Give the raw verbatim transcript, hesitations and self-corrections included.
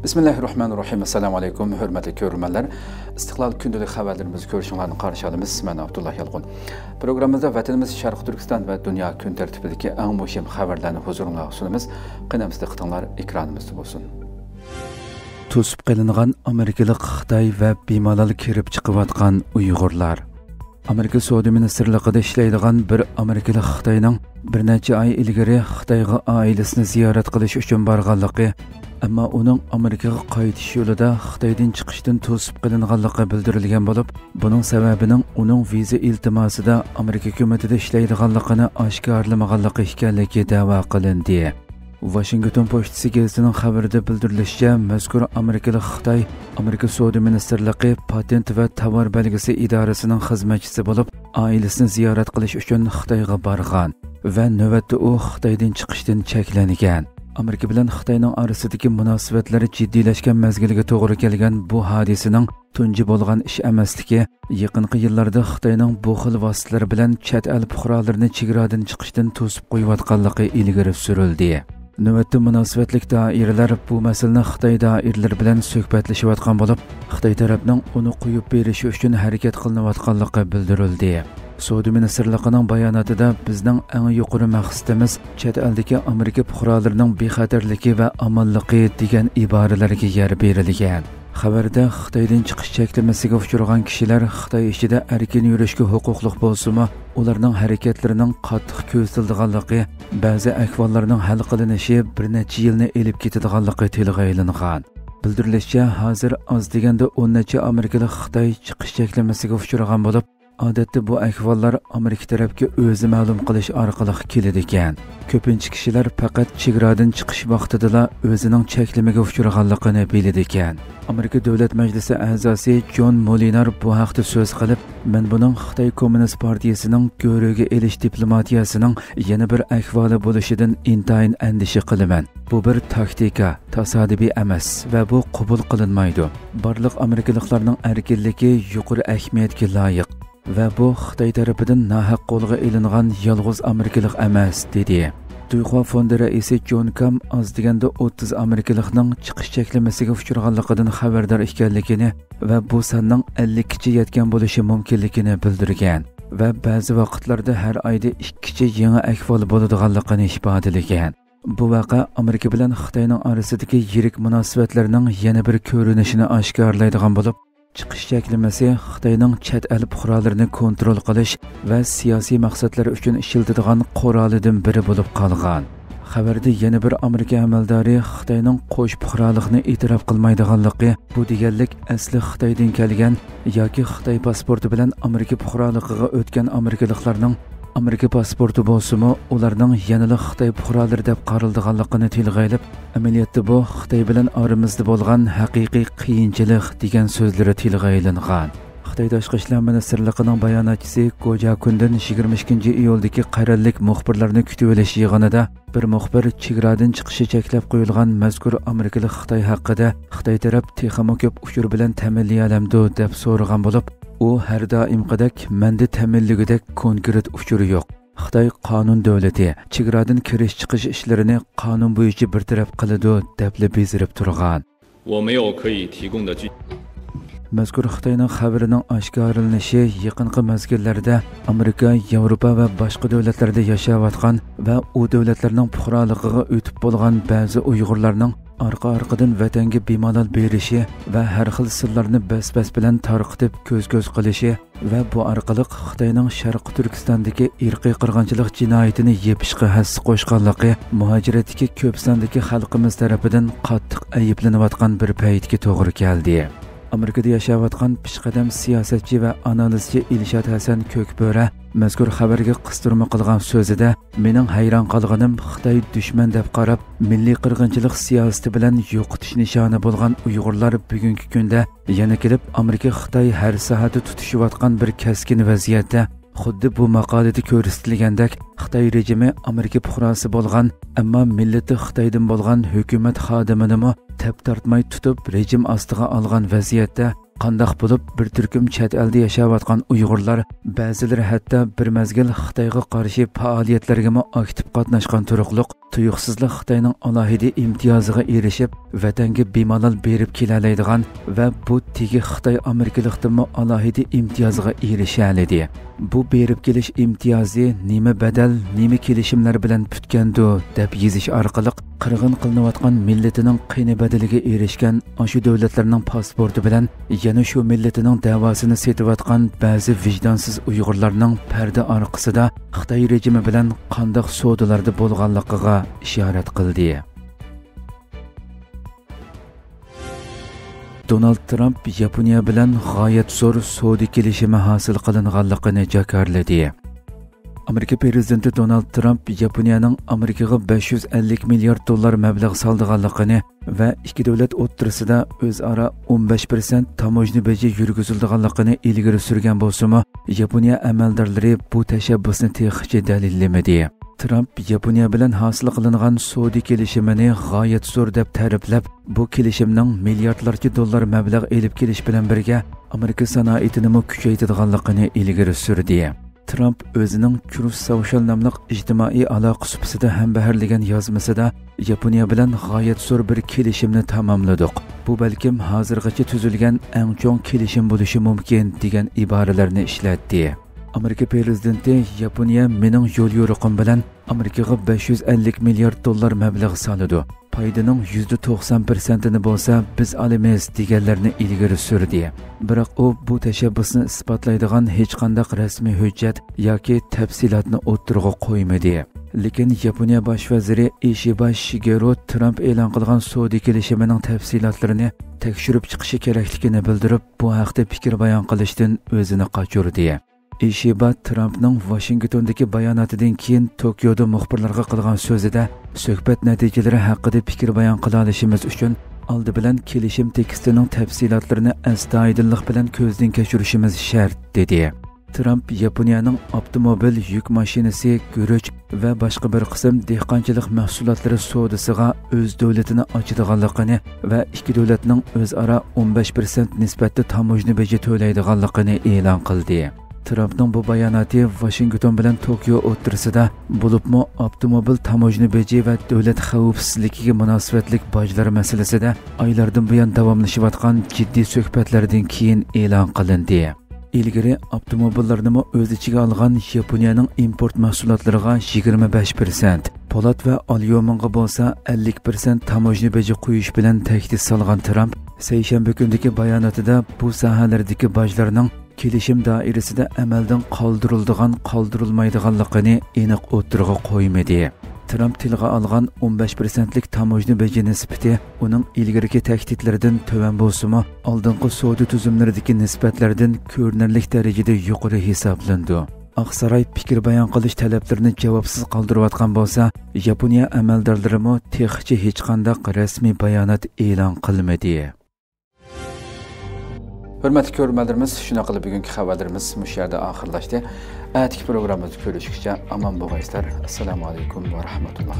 بىسمىللاھىررەھمانىررەھىم. ئەسسالامۇ ئەلەيكۇم، ھۆرمەتلىك كۆرۈرمەنلەر. ئىستىقلال كۈندىلىك خەۋەرلىرىمىزگە كۆرۈشۈڭلارنى قارشى ئالىمىز. مەن ئابدۇللا يالقۇن. پروگراممىمىزدا ۋەتىنىمىز شەرقىي تۈركىستان ۋە دۇنيا كۈن تەرتىپىدىكى ئەڭ مۇھىم خەۋەرلەرنى ھۇزۇرۇڭلارغا سۇنىمىز. قېنى ئەمىسە دىققىتىڭلار ئېكرانىمىزدا بولسۇن. توسۇپ قېلىنغان ئامېرىكىلىق خىتاي ۋە بىمالال كىرىپ چىقىۋاتقان ئۇيغۇرلار. ئامېرىكا سودا مىنىستىرلىقىدا ئىشلەيدىغان بىر ئامېرىكىلىق خىتاينىڭ بىر نەچچە ئاي ئىلگىرى خىتايغا ئائىلىسىنى زىيارەت قىلىش ئۈچۈن بارغانلىقى، ئەمما ئۇنىڭ ئامېرىكىغا قايتىش يولىدا خىتايدىن چىقىشتىن توسۇپ قېلىنغانلىقى بىلدۈرۈلگەن بولۇپ، بۇنىڭ سەۋەبىنىڭ ئۇنىڭ ۋىزا ئىلتىماسىدا ئامېرىكا ھۆكۈمىتىدە ئىشلەيدىغانلىقىنى ئاشكارىلىمىغانلىقى ئىكەنلىكى دەۋا قىلىندى. ۋاشىنگتون پوچتىسى گېزىتىنىڭ خەۋىرىدە بىلدۈرۈلۈشىچە، مەزكۇر ئامېرىكىلىق خىتاي ئامېرىكا سودا مىنىستىرلىقى پاتېنت ۋە تاۋار بەلگىسى ئىدارىسىنىڭ خىزمەتچىسى بولۇپ، ئائىلىسىنى زىيارەت قىلىش ئۈچۈن خىتايغا بارغان ۋە نۆۋەتتە ئۇ خىتايدىن چىقىشتىن چەكلەنگەن. ئامېرىكا بىلەن خىتاينىڭ ئارىسىدىكى مۇناسىۋەتلەر جىددىيلەشكەن مەزگىلگە توغرا كەلگەن بۇ ھادىسىنىڭ تۇنجى بولغان ئىش ئەمەسلىكى، يېقىنقى يىللاردا خىتاينىڭ بۇ خىل ۋاسىتىلەر بىلەن چەت ئەل پۇقرالىرىنى چېگرادىن چىقىشتىن توسۇپ قويۇۋاتقانلىقى ئىلگىرى سۈرۈلدى. نۆۋەتتە مۇناسىۋەتلىك دائىرىلەر بۇ مەسىلىنى خىتاي دائىرىلىرى بىلەن سۆھبەتلىشىۋاتقان بولۇپ، خىتاي تەرەپنىڭ ئۇنى قويۇپ بېرىشى ئۈچۈن ھەرىكەت قىلىنىۋاتقانلىقى بىلدۈرۈلدى. سودا مىنىستىرلىقىنىڭ باياناتىدا، بىزنىڭ ئەڭ يۇقىرى مەقسىتىمىز چەت ئەلدىكى ئامېرىكا پۇقرالىرىنىڭ بىخەتەرلىكى ۋە ئامانلىقى دېگەن ئىبارىلەرگە يەر بېرىلگەن. خەۋەردە خىتايدىن چىقىش چەكلىمىسىگە ئۇچرىغان كىشىلەر خىتاي ئىچىدە ئەركىن يۈرۈشكە ھوقۇقلۇق بولسىمۇ، ئۇلارنىڭ ھەرىكەتلىرىنىڭ قاتتىق كۆزىتىلىدىغانلىقى، بەزى ئەھۋاللارنىڭ ھەل قىلىنىشى بىر نەچچە يىلنى ئېلىپ كېتىدىغانلىقى تىلغا ئېلىنغان. بىلدۈرۈلۈشىچە، ھازىر ئاز دېگەندە ئون نەچچە ئامېرىكىلىق خىتاي چىقىش چەكلىمىسىگە ئۇچرىغان بولۇپ، ئادەتتە بۇ ئەھۋاللار ئامېرىكا تەرەپكە ئۆزى مەلۇم قىلىش ئارقىلىق كېلىدىكەن. كۆپىنچە كىشىلەر پەقەت چېگرادىن چىقىش ۋاقتىدىلا ئۆزىنىڭ چەكلىمىگە ئۇچرىغانلىقىنى بىلىدىكەن. ئامېرىكا دۆلەت مەجلىسى ئەزاسى جون مولىنار بۇ ھەقتە سۆز قىلىپ، مەن بۇنىڭ خىتاي كوممۇنىست پارتىيىسىنىڭ گۆرۈگە ئېلىش دىپلوماتىيەسىنىڭ يەنە بىر ئەھۋالى بولۇشىدىن ئىنتايىن ئەندىشە قىلىمەن. بۇ بىر تاكتىكا، تاسادىپىي ئەمەس ۋە بۇ قوبۇل قىلىنمايدۇ. بارلىق ئامېرىكىلىقلارنىڭ ئەركىنلىكى يۇقىرى ئەھمىيەتكە لايىق. ۋە بۇ خىتاي تەرىپىدىن ناھەق قولغا ئېلىنغان يالغۇز ئامېرىكىلىق ئەمەس، دېدى. دۇيخۇا فوندى رەئىسى جون كام ئاز دېگەندە ئوتتۇز ئامېرىكىلىقنىڭ چىقىش چەكلىمىسىگە ئۇچرىغانلىقىدىن خەۋەردار ئىكەنلىكىنى ۋە بۇ ساننىڭ ئەللىككىچە يەتكەن بولۇشى مۇمكىنلىكىنى بىلدۈرگەن ۋە بەزى ۋاقىتلاردا ھەر ئايدا ئىككىچە يېڭى ئەھۋال بولىدىغانلىقىنى ئىپادىلىگەن. بۇ ۋەقە ئامېرىكا بىلەن خىتاينىڭ ئارىسىدىكى يىرىك مۇناسىۋەتلەرنىڭ يەنە بىر كۆرۈنۈشىنى ئاشكارىلايدىغان بولۇپ، چىقىش چەكلىمىسى خىتاينىڭ چەت ئەل پۇقرالىرىنى كونترول قىلىش ۋە سىياسىي مەقسەتلەر ئۈچۈن ئىشلىتىدىغان قورالىدىن بىرى بولۇپ قالغان. خەۋەردە يەنە بىر ئامېرىكا ئەمەلدارى خىتاينىڭ قوش پۇقرالىقنى ئېتىراپ قىلمايدىغانلىقى، بۇ دېگەنلىك ئەسلى خىتايدىن كەلگەن ياكى خىتاي پاسپورتى بىلەن ئامېرىكا پۇقرالىقىغا ئۆتكەن ئامېرىكىلىقلارنىڭ ئامېرىكا پاسپورتى بولسىمۇ، ئۇلارنىڭ يەنىلا خىتاي پۇقرالىرى دەپ قارىلىدىغانلىقىنى تىلغا ئېلىپ، ئەمەلىيەتتە بۇ خىتاي بىلەن ئارىمىزدا بولغان ھەقىقىي قىيىنچىلىق دېگەن سۆزلىرى تىلغا ئېلىنغان. خىتاي تاشقى ئىشلار مىنىستىرلىقىنىڭ باياناتچىسى گو جياكۈندىن يىگىرمە ئىككىنچى ئىيۇلدىكى قەرەللىك مۇخبىرلارنى كۈتۈۋېلىش يىغىنىدا، بىر مۇخبىر چېگرادىن چىقىشى چەكلەپ قويۇلغان مەزكۇر ئامېرىكىلىق خىتاي ھەققىدە خىتاي تەرەپ تېخىمۇ كۆپ ئۇچۇر بىلەن تەمىنلىيەلەمدۇ دەپ سورىغان بولۇپ، ئۇ ھەر دائىمقىدەك مەندە تەمىنلىگۈدەك كونكرېت ئۇچۇر يوق. خىتاي قانۇن دۆلىتى، چېگرادىن كىرىش چىقىش ئىشلىرىنى قانۇن بويىچە بىر تەرەپ قىلىدۇ دەپلا بېزىرىپ تۇرغان. 我没有可以提供的具 مەزكۇر خىتاينىڭ خەۋىرىنىڭ ئاشكارىلىنىشى يېقىنقى مەزگىللەردە ئامېرىكا، ياۋروپا ۋە باشقا دۆلەتلەردە ياشاۋاتقان ۋە ئۇ دۆلەتلەرنىڭ پۇقرالىقىغا ئۆتۈپ بولغان بەزى ئۇيغۇرلارنىڭ ئارقا-ئارقىدىن ۋەتەنگە بىمالال بېرىشى ۋە ھەر خىل سىرلارنى بەس-بەس بىلەن تارقىتىپ كۆز-كۆز قىلىشى ۋە بۇ ئارقىلىق خىتاينىڭ شەرقىي تۈركىستاندىكى ئىرقىي قىرغىنچىلىق جىنايىتىنى يېپىشقا ھەسسە قوشقانلىقى مۇھاجىرەتتىكى كۆپ ساندىكى خەلقىمىز تەرىپىدىن قاتتىق ئەيىبلىنىۋاتقان بىر پەيتكە توغرا كەلدى. ئامېرىكىدا ياشاۋاتقان پېشقەدەم سىياسەتچى ۋە ئانالىزچى ئىلشات ھەسەن كۆكبۆرە مەزكۇر خەۋەرگە قىستۇرما قىلغان سۆزىدە، مېنىڭ ھەيران قالغىنىم، خىتاي دۈشمەن دەپ قاراپ، مىللىي قىرغىنچىلىق سىياسىتى بىلەن يوقىتىش نىشانى بولغان ئۇيغۇرلار بۈگۈنكى كۈندە يەنە كېلىپ ئامېرىكا خىتاي ھەر ساھەدە تۇتىشىۋاتقان بىر كەسكىن ۋەزىيەتتە، خۇددى بۇ ماقالىدە كۆرسىتىلگەندەك، خىتاي رېجىمى ئامېرىكا پۇقراسى بولغان، ئەمما مىللىتى خىتايدىن بولغان ھۆكۈمەت خادىمىنىمۇ تەپ تارتماي تۇتۇپ رېجىم ئاستىغا ئالغان ۋەزىيەتتە، قانداق بولۇپ، بىر تۈركۈم چەت ئەلدە ياشاۋاتقان ئۇيغۇرلار، بەزىلىرى ھەتتا بىر مەزگىل خىتايغا قارشى پائالىيەتلەرگىمۇ ئاكتىپ قاتناشقان تۇرۇقلۇق، تۇيۇقسىزلا خىتاينىڭ ئالاھىدە ئىمتىيازىغا ئېرىشىپ، ۋەتەنگە بىمالال بېرىپ كېلەلەيدىغان ۋە بۇ تېگى خىتاي ئامېرىكىلىقتىنمۇ ئالاھىدە ئىمتىيازغا ئېرىشەلىدى. بۇ بېرىپ كېلىش ئىمتىيازى نېمە بەدەل، نېمە كېلىشىملەر بىلەن پۈتكەندۇ، دەپ يېزىش ئارقىلىق، قىرغىن قىلىنىۋاتقان مىللىتىنىڭ قېنى بەدىلىگە ئېرىشكەن ئاشۇ دۆلەتلەرنىڭ پاسپورتى بىلەن يەنە شۇ مىللىتىنىڭ دەۋاسىنى سېتىۋاتقان بەزى ۋىجدانسىز ئۇيغۇرلارنىڭ پەردە ئارقىسىدا خىتاي رېجىمى بىلەن قانداق سودىلاردا بولغانلىقىغا ئىشارەت قىلدى. دونالد ترامپ ياپونىيە بىلەن غايەت زور سودا كېلىشىمى ھاسىل قىلىنغانلىقىنى جاكارلىدى. ئامېرىكا پىرېزىدېنتى دونالد ترامپ ياپونىيەنىڭ ئامېرىكىغا بەش يۈز ئەللىك مىليارد دوللار مەبلەغ سالىدىغانلىقىنى ۋە ئىككى دۆلەت ئوتتۇرىسىدا ئۆزئارا ئون بەش پىرسەنت تاموژنا بېجى يۈرگۈزۈلىدىغانلىقىنى ئىلگىرى سۈرگەن بولسىمۇ، ياپونىيە ئەمەلدارلىرى بۇ تەشەببۇسنى تېخىچە دەلىللىمىدى. ترامپ ياپونىيە بىلەن ھاسىل قىلىنغان سودا كېلىشىمىنى غايەت زور دەپ تەرىپلەپ، بۇ كېلىشىمنىڭ مىلياردلارچە دوللار مەبلەغ ئېلىپ كېلىش بىلەن بىرگە، ئامېرىكا سانائىتىنىمۇ كۈچەيتىدىغانلىقىنى ئىلگىرى سۈردى. ترامپ ئۆزىنىڭ تروس سوشال ناملىق ئىجتىمائىي ئالاقە سۇپىسىدا ھەمبەھىرلىگەن يازمىسىدا، ياپونىيە بىلەن غايەت زور بىر كېلىشىمنى تاماملىدۇق. بۇ بەلكىم ھازىرغىچە تۈزۈلگەن ئەڭ چوڭ كېلىشىم بولۇشى مۇمكىن، دېگەن ئىبارىلەرنى ئىشلەتتى. ئامېرىكا پىرېزىدېنتى ياپونىيە مېنىڭ يوليورۇقۇم بىلەن ئامېرىكىغا بەش يۈز ئەللىك مىليارد دوللار مەبلەغ سالىدۇ. پايدىنىڭ يۈزدە توقسان پىرسەنتىنى بولسا بىز ئالىمىز، دېگەنلەرنى ئىلگىرى سۈردى. بىراق ئۇ بۇ تەشەببۇسنى ئىسپاتلايدىغان ھېچقانداق رەسمىي ھۆججەت ياكى تەپسىلاتنى ئوتتۇرىغا قويمىدى. لېكىن ياپونىيە باش ۋەزىرى ئىشىبا شىگېرو ترامپ ئېلان قىلغان سودا كېلىشىمىنىڭ تەپسىلاتلىرىنى تەكشۈرۈپ چىقىشى كېرەكلىكىنى بىلدۈرۈپ، بۇ ھەقتە پىكىر بايان قىلىشتىن ئۆزىنى قاچۇردى. ئىشىبا ترامپنىڭ ۋاشىنگتوندىكى باياناتىدىن كېيىن توكيودا مۇخبىرلارغا قىلغان سۆزىدە، سۆھبەت نەتىجىلىرى ھەققىدە پىكىر بايان قىلالىشىمىز ئۈچۈن، ئالدى بىلەن كېلىشىم تېكىستىنىڭ تەپسىلاتلىرىنى ئەستايىدىللىق بىلەن كۆزدىن كەچۈرۈشىمىز شەرت، دېدى. ترامپ ياپونىيەنىڭ ئاپتوموبىل، يۈك ماشىنىسى، گۈرۈچ ۋە باشقا بىر قىسىم دېھقانچىلىق مەھسۇلاتلىرى سودىسىغا ئۆز دۆلىتىنى ئاچىدىغانلىقىنى ۋە ئىككى دۆلەتنىڭ ئۆزئارا ئون بەش پىرسەنت نىسبەتتە تاموژنا بېجى تۆلەيدىغانلىقىنى ئېلان قىلدى. ترامپنىڭ بۇ باياناتى ۋاشىنگتون بىلەن توكيو ئوتتۇرىسىدا، بولۇپمۇ ئاپتوموبىل تاموژنا بېجى ۋە دۆلەت خەۋپسىزلىكىگە مۇناسىۋەتلىك باجلار مەسىلىسىدە ئايلاردىن بۇيان داۋاملىشىۋاتقان جىددىي سۆھبەتلەردىن كېيىن ئېلان قىلىندى. ئىلگىرى ئاپتوموبىللارنىمۇ ئۆز ئىچىگە ئالغان ياپونىيەنىڭ ئىمپورت مەھسۇلاتلىرىغا يىگىرمە بەش پىرسەنت، پولات ۋە ئاليۇمىنغا بولسا ئەللىك پىرسەنت تاموژنا بېجى قويۇش بىلەن تەھدىت سالغان ترامپ سەيشەنبە كۈنىدىكى باياناتىدا بۇ ساھەلەردىكى باجلارنىڭ كېلىشىم دائىرىسىدە ئەمەلدىن قالدۇرۇلىدىغان، قالدۇرۇلمايدىغانلىقىنى ئېنىق ئوتتۇرىغا قويمىدى. ترامپ تىلغا ئالغان ئون بەش پىرسەنتلىك تاموژنا بېجى نىسبىتى ئۇنىڭ ئىلگىرىكى تەھدىتلىرىدىن تۆۋەن بولسىمۇ، ئالدىنقى سودا تۈزۈملىرىدىكى نىسبەتلەردىن كۆرۈنەرلىك دەرىجىدە يۇقىرى ھېسابلىنىدۇ. ئاقساراي پىكىر بايان قىلىش تەلەپلىرىنى جاۋابسىز قالدۇرۇۋاتقان بولسا، ياپونىيە ئەمەلدارلىرىمۇ تېخىچە ھېچقانداق رەسمىي بايانات ئېلان قىلمىدى. ھۆرمەتلىك كۆرۈرمەنلىرىمىز، شۇنداق قىلىپ بۈگۈنكى خەۋەرلىرىمىز مۇشۇ يەردە ئاخىرلاشتى. ئەتىكى پروگراممىمىزدا كۆرۈشكىچە ئامان بولغايسىلەر. ئەسسالامۇ ئەلەيكۇم ۋە رەھمەتۇللا.